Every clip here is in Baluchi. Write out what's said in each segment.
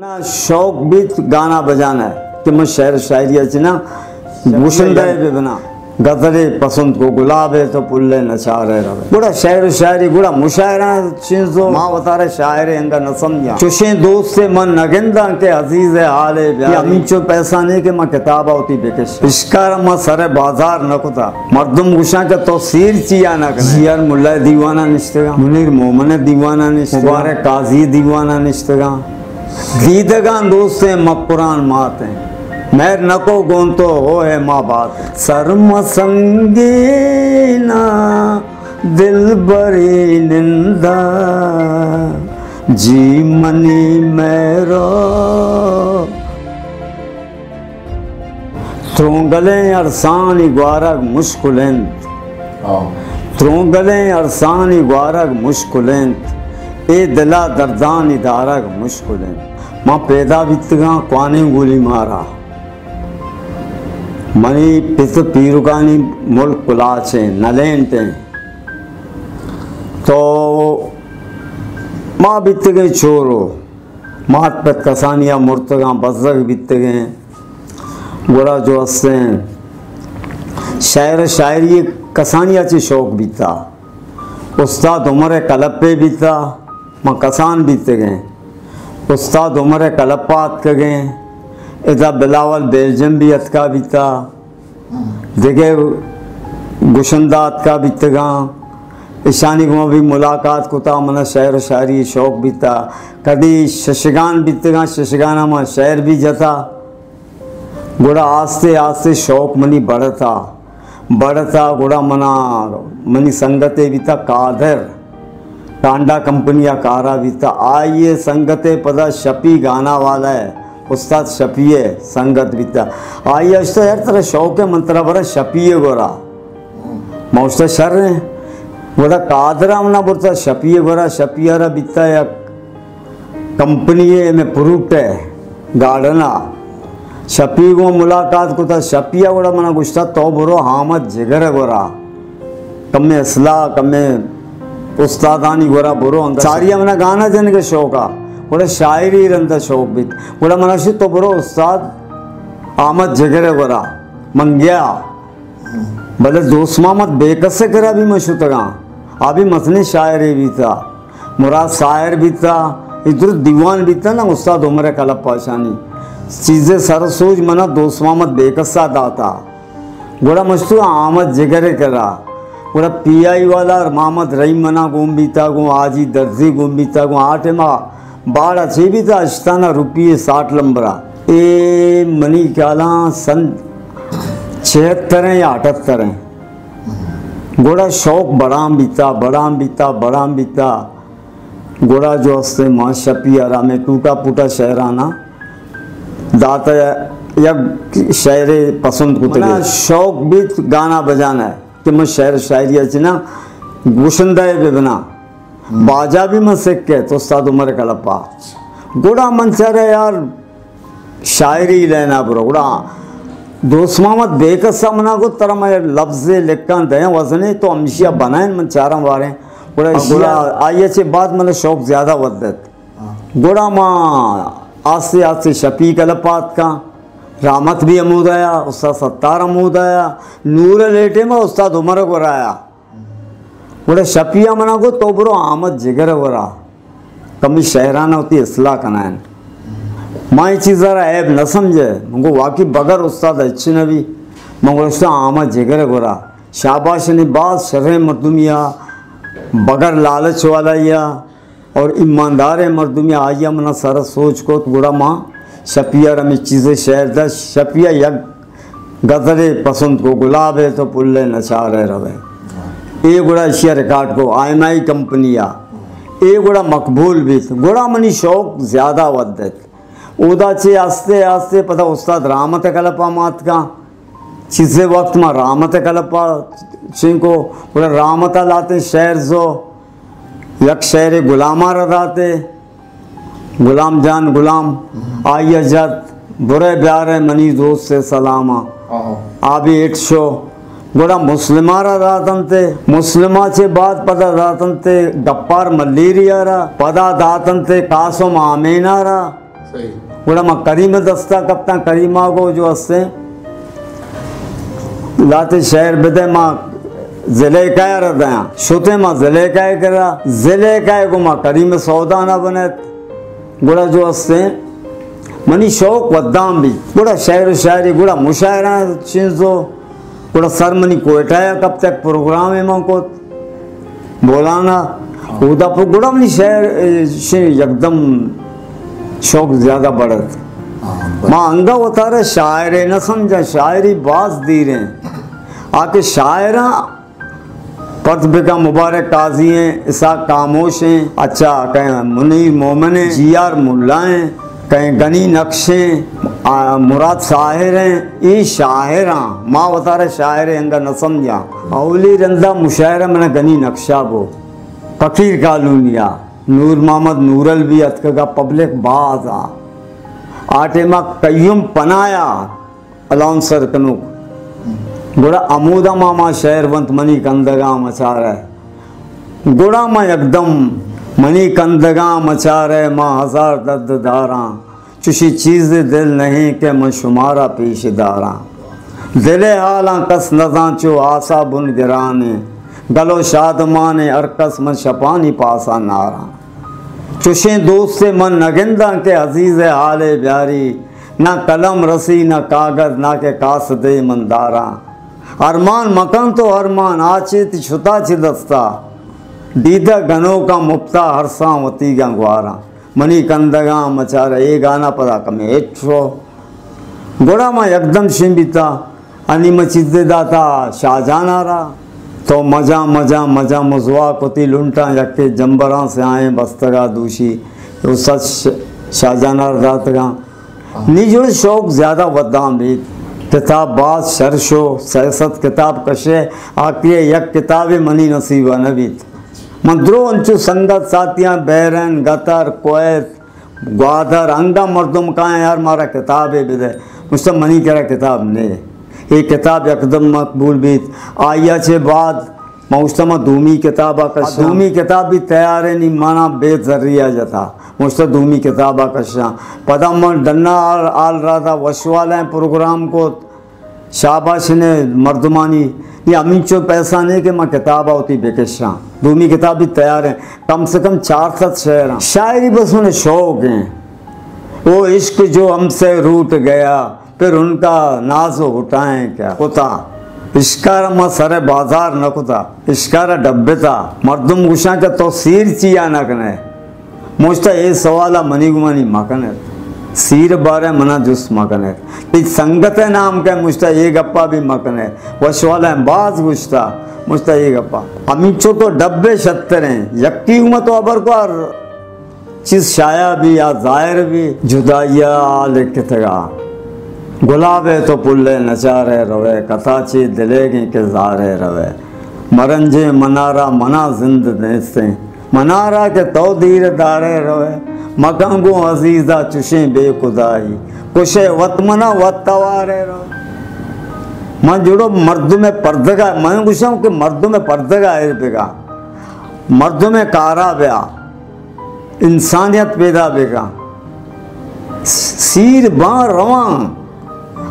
منا شوق بیت گانا بجانا ءِ کہ من شعر و شاعری ءَ چنا گوشندہ ءَ بہ بناں۔ غزلے پسند کو گلاب ءَ تو پل ءَ نچار ءَ روئے۔ گڑا شعر و شاعری، گڑا مشاعرہ چنزو ما وتارا شاعر انگا نہ سمجھاں۔ چوشیں دوست من نہ گنداں کہ عزیز ءِ حال ءَ بیا۔ ہمینچو پیسہ نہیں کہ ما کتاب ءَ وتی بکش۔ اشکار ما سر بازار نہ کتا۔ مردم گوشاں کہ تو سیر چیا نہ کنے۔ جی آر ملا دیوانہ نشتگاں۔ منیر مومن دیوانہ نشتگاں۔ مبارک قاضی دیوانہ نشتگاں۔ دیدگاں دوستیں مکران ماتیں، مہر نکو گون تو ہو ہے ما بات۔ سر مسنگینا دلبرے نندا، جی منی مہرا۔ ترونگلیں ارسانی گوارگ مشکل انت۔ ہاں۔ ترونگلیں ارسانی گوارگ مشکل انت۔ اے دلا دردانی دارگ مشکل انت۔ ما پیدا بیتگاں کوانیں گولی مارا۔ منی پت پیرکانی ملک کلاچیں، نلینٹیں۔ تو ما بیتگیں چورو۔ مات پت کسانیا مرتگاں، بزگ بیتگیں۔ گڑا جو استیں شاعر شاعری کسانیا چہ شوق بیتا۔ استاد عمر کلپے بیتا، ما کسان بیتگیں۔ استاد عمر کلپا اتکگیں۔ ادا بلاول بیلجم بھی اتکا بیتا۔ دگہ گشندہ اتکا بیتگاں، اشانی گوں بھی ملاقات کتا، منا شعر و شاعری شوق بیتا۔ کدی ششگان بیتگاں، ششگانا ما شعر بھی جتا۔ گڑا آستے آستے شوق منی بڑھتا، بڑھتا۔ گڑا منا، منی سنگتے بیتا قادر، ٹانڈا کمپنی ءَ کارا بیتا۔ آئی ءِ سنگت ءَ پدا شپی گانا والا ءَ، استاد شپی ءِ سنگت بیتا۔ آئی ءَ اشتا، یار ترا شوق ءَ من ترا براں شپی ءِ گورا۔ ما اشتا شر ایں۔ گڑا قادر ءَ منا برتا شپی ءِ گورا، شپی ءَ را بیتا یک کمپنی ءَ ہمے پروٹ ءِ گارڈن ءَ۔ شپی گوں ملاقات کتا، شپی ءَ گڑا منا گوشتا تو برو احمد جگر ءِ گورا۔ کمے اصلاح، کمے استادانی گورا برو انگا۔ ساری ءَ منا گانا جنگ ءِ شوق ءَ، گڑا شاعری رند ءَ شوق بیت۔ گڑا منا شت تو برو استاد احمد جگر ءِ گورا۔ من گیا۔ بلے دوست محمد بے کس ءِ کرا بھی من شتگاں۔ آ بھی مزنیں شاعرے بیتا۔ مراد ساحر بیتا۔ اے درست دیوان بیتا نا استاد عمر کلپاشانی۔ چیزے سر سوج منا دوست محمد بے کسا داتا۔ گڑا مشتو احمد جگر ءِ کرا۔ گڑا پی آئی والا محمد رحیم منا گون بیتا، گوں حاجی درزی گون بیتا، گوں آ ٹائما باڑا چے بیتا، اشتانا روپی ساٹھ لمبرا۔ اے منی خیالاں سن چھہتر ایں یا اٹھتر ایں۔ گڑا شوق بڑان بیتا، بڑان بیتا، بڑان بیتا۔ گڑا جو استے ما شپی ءَ را ہمے ٹوٹا پوٹا شعرانا داتا، یک شعرے پسند کتگے۔ منا شوق بیت گانا بجانا ءِ کہ من شعر شاعری ءَ چنا گوشندہ ءَ بہ بناں۔ باجا بھی من سکت استاد عمر کلپا۔ گڑا من چارا یار شاعری لینا برو۔ گڑا دوست محمد بے کسا منا گو ترا من لفظے لکھاں دیاں وزنے تو ہمشیا بنائیں من چاراں واریں۔ گڑا اشیا، گڑا آئی ءَ چہ بعد من شوق زیادہ ودت۔ گڑا ما آستے آستے شپی کلپا اتکاں۔ رحمت بھی ہمودایا، استاد ستار ہمودایا، نور لیٹے ما استاد عمر گورایا۔ گڑا شپی ءَ منا گو تو برو احمد جگر ءِ گورا کمی شعرانا وتی اصلاح کنائین۔ ما اے چیزا را عیب نہ سمجھے۔ من گو واقعی بغیر استاد ہچ نہ بی۔ من گوشتا احمد جگر ءِ گورا۔ شاباش نی باز شریں مردمیا، بغیر لالچ والائیا اور ایمانداریں مردمیا۔ آئیا منا سر سوچ کت۔ گڑا ما شپی ءَ را ہمے چیزے شعر دا۔ شپی ءَ یک غزلے پسند کو، گلاب ءَ تو پل ءَ نچار ءَ روئے۔ اے گڑا اشیا ریکارڈ کو آئی ایم آئی کمپنی ءَ۔ اے گڑا مقبول بیت۔ گڑا منی شوق زیادہ ودت۔ اودا چہ آستے آستے پدا استاد رحمت ءِ کلپا ما اتکاں۔ چیزے وقت ما رحمت ءِ کلپا چنکو، گڑا رحمت ءَ لاتیں شعر زو، یک شعرے غلام ءَ را داتے۔ غلام جان غلام، آئی ءَ جت، برے بیارے منی دوست ءِ سلام ءَ۔ آہو۔ آ بھی ہٹ شو۔ گڑا مسلم ءَ را داتنتے، مسلم ءَ چہ بعد پدا داتنتے گپار ملیری ءَ را، پدا داتنتے قاسم آمین ءَ را، گڑا ما کریم دستا کپتاں، کریما گو جو استیں، لاتے شعر بدے، ما زلیخا را دیاں۔ شتے ما زلیخا کرا، زلیخا گو ما کریم سودا نہ بنت۔ گڑا جو استیں، منی شوق ودان بی۔ گڑا شعر و شاعری، گڑا مشاعرہ چنزو۔ گڑا سر منی کوئٹہ ءَ کپت، یک پروگرامے من کت بولانا۔ اودا پہ گڑا منی شعر، اے، شے یکدم شوق زیادہ بڑھت۔ ہاں، بڑھت۔ ما انگا وتارا شاعرے نہ سمجھاں، شاعری باز دیریں۔ آ کہ شاعراں پرت بکن، مبارک قاضی ایں، اسحاق خاموش ایں، اچھا کہیں منیر مومن ایں، جی آر ملا ایں، کہیں غنی نقش ایں، آ، مراد ساحر ایں، اے شاعراں، ما وتارا شاعرے انگا نہ سمجھاں۔ اولی رندا مشاعرہ منا غنی نقشا بو، فقیر کالونیا، نور محمد نورل بھی اتکگا، پبلک باز آ۔ آ ٹائما قیوم پنایا، اناؤنسر کنوک۔ گڑا ہمودا ما، ما شعر بنت، منی کندگاں مچارئے۔ گڑا ما یکدم، منی کندگاں مچارئے، ما ہزار درد داراں، چشیں چیزے دل نہیں کہ من شمارا پیش داراں۔ دل ءِ حالاں کس نزان چو آسا بن گرانیں، گل و شادمانیں ہر کس من شپانی پاسا ناراں۔ چشیں دوستے من نہ گنداں کہ عزیز ءِ حالے بیاری، نہ قلم رسی نہ کاگد نہ کہ قاصدے من داراں۔ ارمان مکن تو ارمان آ چے تی شتا چہ دستا، دیدہ گنوکاں مپتا ہرساں وتیگاں گواراں۔ منی کندگاں مچارہ اے گانا پدا کمے ہٹ شو۔ گڑا ما یکدم شنگ بیتا۔ انی من چیزے داتا شاہ جان ءَ را، تو مجاں، مجاں، مجاں مزواک وتی لنٹاں، یکے جمبراں سیاہیں بستگا دوشی، او سچ شاہ جان ءَ را داتگاں۔ نی جوڑ شوق زیادہ ودان بیت۔ کتاب باز شر شو، سئے سد کتاب کشے، آخری یک کتابے منی نصیبا نہ بیت۔ من درو انچو سنگت ساتیاں، بحرین، قطر، کویت، گوادر، انگا مردم کائیں، یار مارا کتابے بدے۔ مشتا منی کرا کتاب نے۔ اے کتاب یکدم مقبول بیت۔ آئیا چہ بعد ما مشتا ما دومی کتابا کشاں۔ دومی کتاب بھی تیار ہے، نی مانا بے ذریعہ جتا۔ مشتا دومی کتابا کشاں۔ پدا من ڈنا آل، آل رادا وشوالیں پروگرام کو شاباش نے مردمانی، یہ ہمینچو پیسہ نہیں کہ من کتاب آ وتی بکشاں۔ دومی کتاب بھی تیار ہیں، کم سے کم چار سد شعر ہیں۔ شاعری بس انہیں شوق ہیں۔ وہ عشق جو ہم سے روٹ گیا، پھر ان کا ناز اٹھائیں کیا؟ کتا۔ عشقارا ما سر بازار نہ کتا، عشقارا ڈبتا۔ مردم گوشاں کہ تو سیر چیا نہ کنے۔ مشتا اے سوال ء منی گمانی مکن ات۔ سیر بارے منا جست مکن ات۔ تئی سنگت ء نام کہ مشتا اے گپا بھی مکن ات۔ وشوالہ باز گشتا، مشتا اے گپا۔ ہمینچو تو ڈبے شتر ہیں۔ یکی گما تو ابر کو ہر چیز شایا بھی یا ظاہر بھی۔ جدائی ء آ لکھتگا۔ گلاب ء تو پل ء نچارے روے، کتا چے دلیگیں کہ زارے روے۔ مرنجیں منارا منا زند نیستیں۔ منارا کہ تو دیر دارے روئے، مکن گوں عزیزا چشیں بے خدائی۔ کشے وت منا وت توارے روئے۔ من جڑو مردم پردگا، من گوشاں کہ مردم پردگا ایر بگا۔ مردم کارا بیا۔ انسانیت پیدا بگا۔ سیر باں رواں۔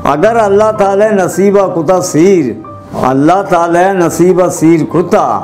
اگر اللہ تعالی نصیبا کتا سیر، اللہ تعالی نصیبا سیر کتا،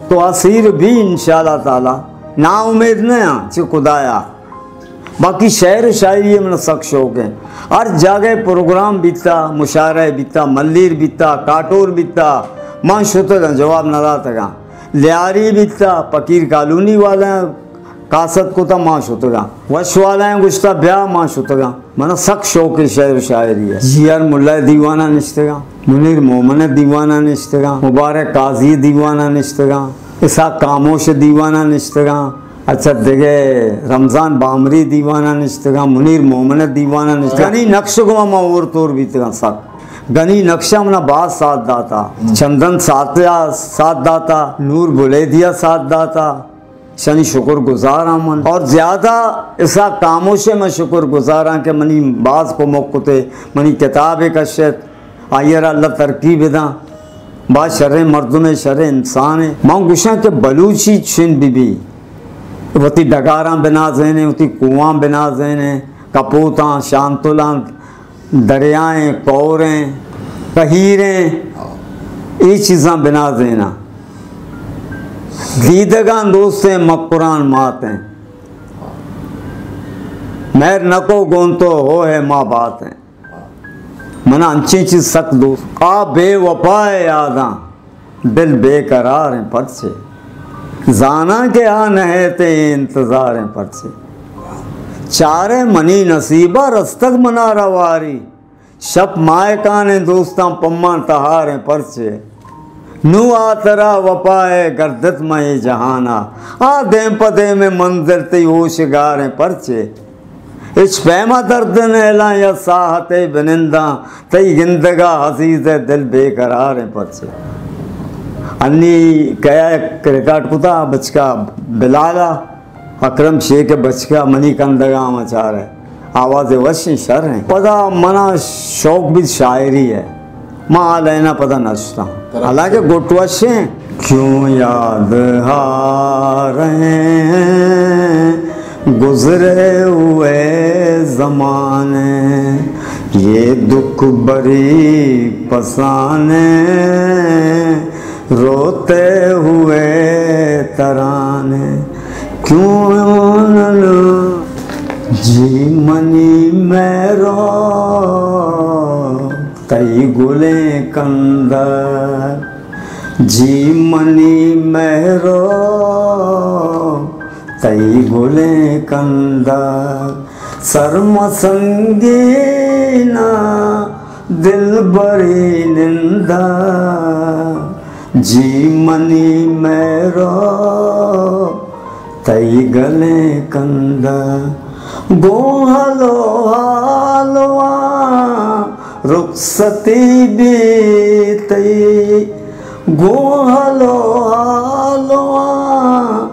تو آ سیر بھی انشاءاللہ تعالی۔ نا امید نہ آں چہ خدایا۔ باقی شعر و شاعری من سک شوق ہیں۔ ہر جاگہ پروگرام بیتا، مشاعرہ بیتا، ملیر بیتا، کاٹور بیتا، من شتگاں، جواب نہ داتگاں۔ لیاری بیتا، فقیر کالونی والا کاسد کتا، ما شتگاں۔ وش والا گشتا بیا، ما شتگاں۔ منا سک شوق شعر و شاعری ہے۔ جی آر ملا دیوانا نشتگاں، منیر مومن دیوانا نشتگاں، مبارک قاضی دیوانا نشتگاں، اسحاق خاموش دیوانا نشتگاں، اچھا دگہ رمضان بامری دیوانا نشتگاں، منیر مومن دیوانا نشتگاں۔ غنی نقش گما ما اور تور بیتگاں سک۔ غنی نقشا منا باز ساتھ داتا، چندن ساتیا ساتھ داتا، نور بلیدیا ساتھ داتا۔ شانی شکر گزاراں من۔ اور زیادہ اسحاق خاموش ء من شکر گزاراں کہ منی باز کمک کتے، منی کتابے کشت، آئی ء را اللہ ترقی بداں۔ باز شریں مردمے، شریں انسانے۔ من گوشاں کہ بلوچی چن بہ بی، وتی ڈگاراں بنازینے، وتی کوہاں بنازینے، کپوتاں، شانتلاں، دریائیں، کوریں، کہیریں، اے چیزاں بنازیناں۔ دیدگاں دوستیں مکران ماتیں، مہر نکو گون تو ہو ہے ما باتیں۔ منا انچیں چیز سک دوست۔ آ بے وفا ءِ یاداں دل بے قرار ایں پرچے؟ زاناں کہ آ نہ ات اے انتظار ایں پرچے؟ چارے منی نصیبا رستگ منا رواری، شپ ماہکانیں دوستاں پمان تہار ایں پرچے؟ نوں آ ترا وفا ءِ گردت ماں اے جہانا، آ دیم پہ دیم ءِ منزل تئی ہوش گار ایں پرچے؟ ہچ پیما درد نیلاں یا ساہتے بننداں، تئی گندگا عزیز ءِ دل بے قرار ایں پرچے؟ انی کیا ریکارڈ کتا بچکا بلالا، اکرم شیخ ءِ بچکا منی کندگا ہم چارے، آواز وشیں شر ایں۔ پدا منا شوق بیت شاعری ءِ۔ ما آ لائنا پدا نشتاں۔ حالانکہ گٹ وشیں۔ کیوں یاد آ رہے ہیں گزرے ہوئے زمانے، یہ دکھ بھری پسانے، روتے ہوئے ترانے، کیوں نہ جی منی مہرو تئی گلیں کندگ، جی منی مہرو تئی گلیں کندگ، سرمسنگینا دلبری نندگ، جی منی مہرو تئی گلیں کندگ، گوں ہلو ہالواں رخصتی بیت تئی، گوں ہلو ہالواں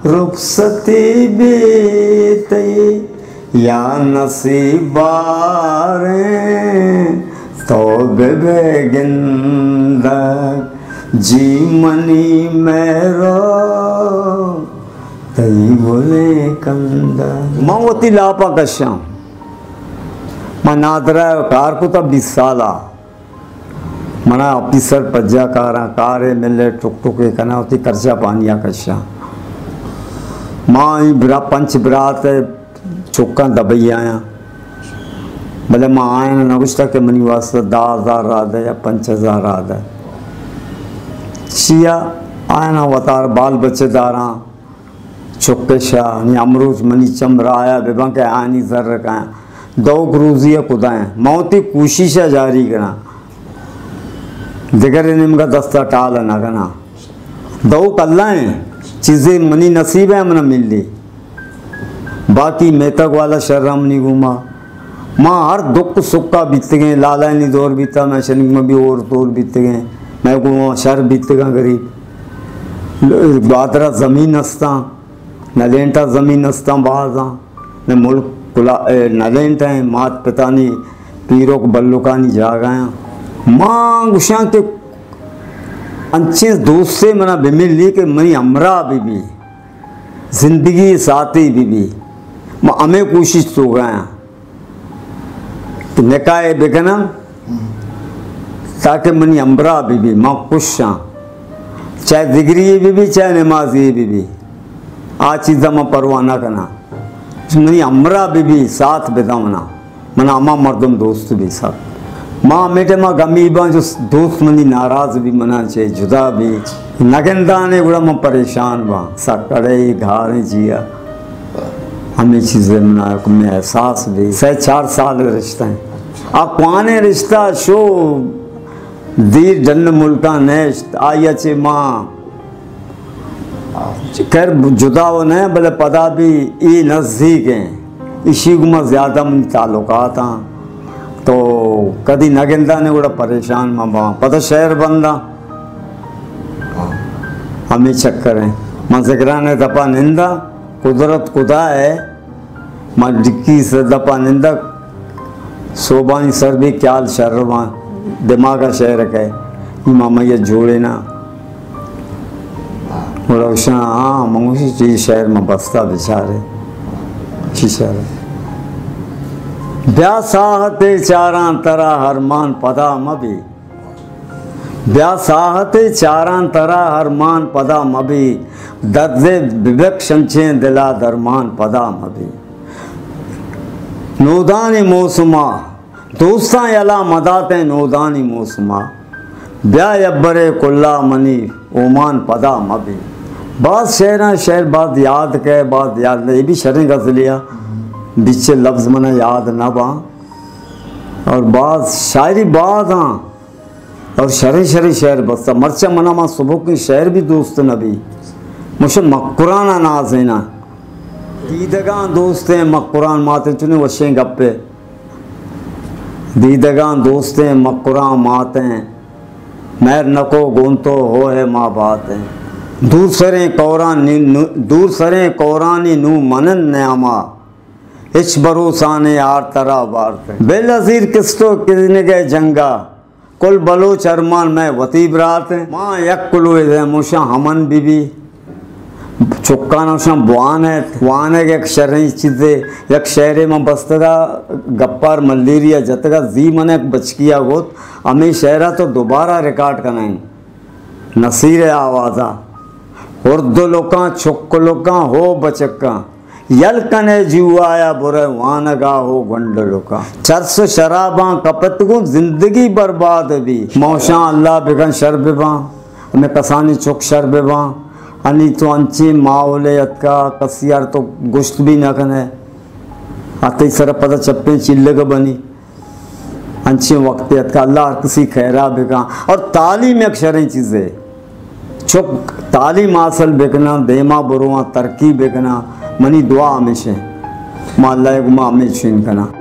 رخصتی بیت تئی، یا نصیب باریں تو بہ بہ گندگ، جی منی مہرو تئی گلیں کندگ۔ من وتی لاپا کشاں۔ من نادرا کار کتا بیست سالا۔ منا آفیسر پجا کاراں، کارے ملے ٹک ٹکے کناں، وتی کرچا پانیا کشاں۔ ما ایں برا-، پنچ برات ءِ چکاں دبئی آیاں۔ بلے ما آیاں نہ گوشتا کہ منی واسطہ دہ ہزار راہ دے یا پنچ ہزار راہ دے۔ چیا آیاں وتار بال بچے داراں، چکشا، نی امروچ منی چم رایا بباں کہ آنی زر کایاں۔ دئوک روزی ءَ کدائیں۔ ما وتی کوشش ءَ جاری کناں۔ دگرے نیمگا دستا ٹال نہ کناں۔ دئوک اللہ ایں، چیزے منی نصیب ءَ منا ملی۔ باقی میتگ والا شر ہم نی گوما۔ ما ہر دکھ سکا بیتگیں، لالائنی دور بیتا، مئے شنگ ما بھی اور دور بیتگیں، مئے گوما شر بیتگاں غریب۔ گوادرا زمین استاں، نلینٹا زمین استاں بازاں، مئے ملک کلا-، اے، نلینٹ ایں، مات پتانی پیرک بلکانی جاگہ ایں۔ ما گوشاں کہ انچیں دوستے منا بملی کہ منی ہمراہ بہ بی، زندگی ساتھی بہ بی۔ ما ہمے کوشش توکا آں کہ نکاح بکناں تاکہ منی ہمراہ بہ بی، ما خوش آں۔ چاہے دگری بہ بی، چاہے نمازی بہ بی، آ چیزا ما پرواہ نہ کناں۔ منی ہمراہ بہ بی، ساتھ بدا منا۔ منا ہما مردم دوست بی سک۔ ما ہمے ٹائما گمی باں جو دوست منی ناراض بی، منا چہ جدا بی۔ نگندانے گڑا من پریشان باں سک، اڑے اے گھاریں جیا۔ ہمے چیزے منا کمے احساس بی۔ سہ چار سال رشتہ ایں۔ آ کوانیں رشتہ شو دیر ڈن ملکاں نشت، آئی ءَ چہ ما خیر جدا و نہ، بلے پدا بھی اے نزدیک ایں، ایشی گوما زیادہ منی تعلقات آں، تو کدی نہ گندانے گڑا پریشان مہ باں، پدا شہر بنداں، ہمے چکر ایں۔ من ذکران ءِ دپا ننداں، قدرت خدا ایں، ما ڈکی سر دپا نندگ، سوبانی سر بھی خیال شر باں، دماغ ءَ شعر کئے، ما مئے جوڑے نا۔ گڑا گوشاں، ہاں، من گوشی، چی شعر ما بستا بچارے۔ چی شعر؟ بیا ساہتے چاراں ترا ہرمان پدا مبی۔ بیا ساہتے چاراں ترا ہرمان پدا مبی۔ دردے ببکش انچیں دلا درمان پدا مبی۔ نودانی موسما دوستاں یلا مداتیں نودانی موسما۔ بیا یبرے کلا منی اومان پدا مبی۔ باز شعراں، شعر باز یاد کئے، باز یاد نہ، اے بھی شریں غزلیا، بچے لفظ منا یاد نہ باں۔ اور باز شاعری باز آں، اور شریں شریں شعر بستا۔ مرچا منا ما سبکیں شعر بھی دوست نہ بی۔ مشے مکرانا نازینا۔ دیدگاں دوستیں مکران ماتیں، چنے وشیں گپے۔ دیدگاں دوستیں مکران ماتیں، مہر نکو گون تو ہوہ ما باتیں۔ دور سریں کورانی نو، دور سریں کورانی نو منند نیاما، ہچ بھروسہ نے آر ترا بارتیں۔ بل ازیر کستو کزنگے جنگا، کل بلوچ ارمان مئے وتی برات انت۔ ما یک کلوہے دیم، موشاں ہمن بی بی۔ چکاں نوشاں بوان ایت۔ وانگ یک شریں چیزے۔ یک شعرے من بستگا، گپار ملیریا جتگا، زی من یک بچکیا گوت، ہمے شعرا تو دوبارہ ریکارڈ کنائیں۔ نصیر آوازا۔ ہرد لکاں، چک لکاں، ہو بچکاں۔ یل کنے جیوایا برے وانگا ہو گنڈلکا۔ چرس و شراباں کپت گوں زندگی برباد بی۔ موشاں اللہ بکن شر بباں، ہمے کسانی چک شر بباں۔ انی تو انچیں ماحولے اتکا، کسی آر تو گشت بھی نہ کنے۔ آ تئی سر پدا چپیں چلگ بنی۔ انچیں وقتے اتکا، اللہ ہر کسی خیرا بکاں۔ اور تعلیم یک شریں چیزے۔ چک تعلیم حاصل بکناں، دیما برواں، ترقی بکناں۔ منی دعا ہمیش انت۔ ما اللہ ء گما ہمے چین کناں۔